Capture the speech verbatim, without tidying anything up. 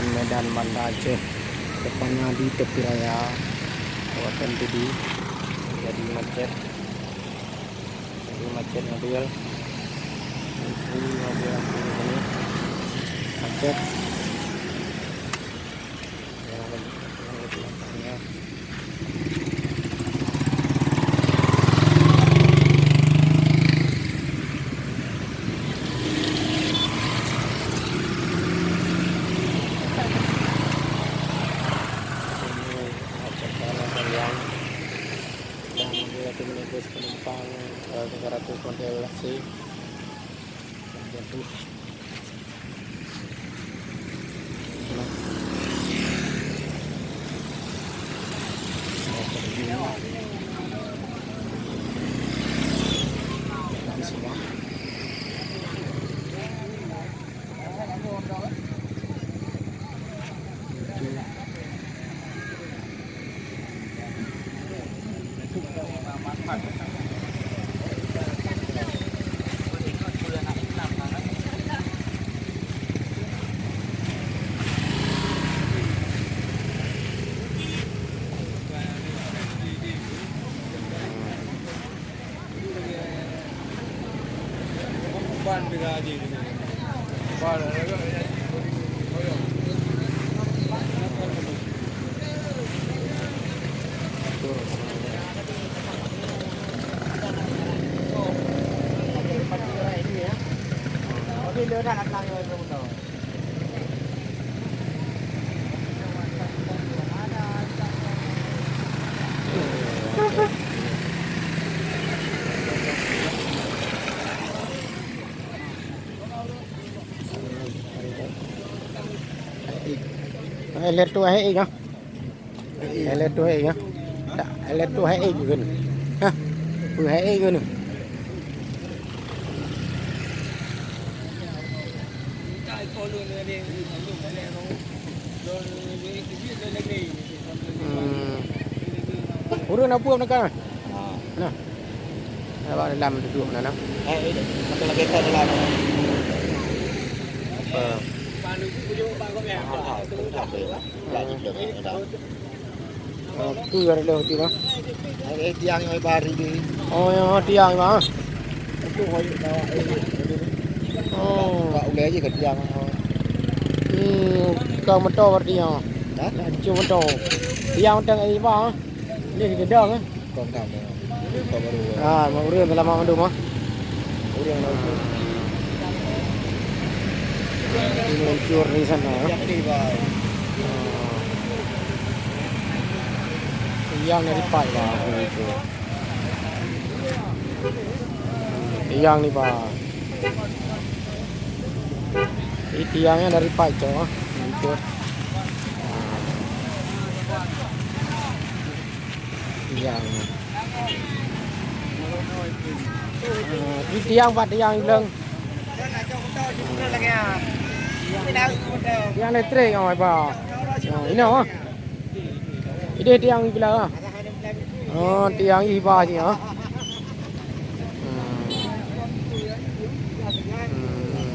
Medan Banda Aceh, tepatnya di tepi raya Kabupaten Pidie, jadi macet. Jadi macet mobil. Antri mobil, antri di sini. Macet. Ya, ya. Ini macet banget, Bang, yang, yang mobil itu minibus penumpang, eh, tiga ratus model C. Jatuh. Eh, lheuh tu hai ék nyoe. Eh, lheuh tu hai ék nyoe. Tak, lheuh tu hai ék keuneuk. Hah? Peue hai ék keuneuk? Hmm. Ureueng na peue meuneuka? Nah. Awak dalam dudoe na, nah. Eh, eh, betul lagi kat dalam. Apa? Ah, ah, ah, ah, ah. Lagi belum, ah, dah. Oh, tu ada dah tu lah. Eh, eh, tiang yang baru ni. Oh, ya, tiang lah. Itu hoyok bawa, eh. Oh. Buka ulai aja ke tiang. Hmm, kau motor berarti ya. Hah? Laju motor. Tiang tengah iba. Ni gedang, eh. Kau kenal dia. Kau baru. Ah, mak urang dalam mak mandum, ah. Urang dah. Ini hancur di sana, ya. Yang ni, Bang. Ah. Yang dari Pai, Bang, itu. Yang ni, Bang. Ini tiangnya dari Pai, Cok, ah. Hancur. Ah. Tiang. Ah, di tiang pat tiang ibleng. Tiang listrik, oh, iba. Oh, ini, oh. Ini tiang ibleng, ah. Oh, tiang iba ni, ah. Hmm. Hmm.